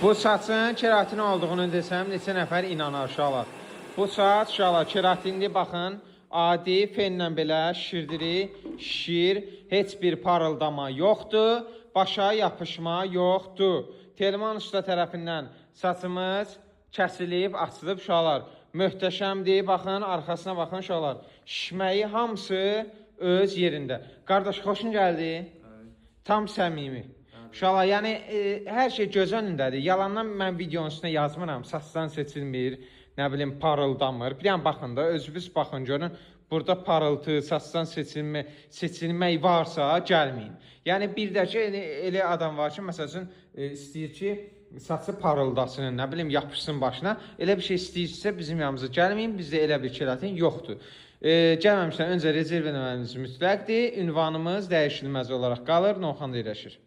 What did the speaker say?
Bu saçın keratin olduğunu desəm, neçə nəfər inanar uşaqlar. Bu saç uşaqlar keratinli, baxın, adi fenlə belə şişirdirik, şişir, heç bir parıldama yoxdur, başa yapışma yoxdur. Telman usta tərəfindən saçımız kəsilib, açılıb uşaqlar. Möhtəşəmdir, baxın, arxasına baxın uşaqlar. Şişməyi hamısı öz yerində. Qardaş, xoşun gəldi? Tam səmimi. Uşaqlar, yəni hər şey göz önündədir. Yalandan mən videonun üstünə yazmıram. Saçdan seçilmir, nə bilim parıldamır. Bir dənə baxın da, özünüz baxın görün. Burada parıltı, saçdan seçilmə, seçilmək varsa gəlməyin. Yəni bir də ki elə adam var ki, məsəl üçün istəyir ki, saçı parıldasın, nə bilim yapışsın başına. Elə bir şey istəyirsə bizim yanımıza gəlməyin. Bizdə elə bir keratin yoxdur. Gəlməmişdən öncə rezerv eləməniz mütləqdir. Ünvanımız dəyişilməz olaraq qalır. Novxanıda yerləşir.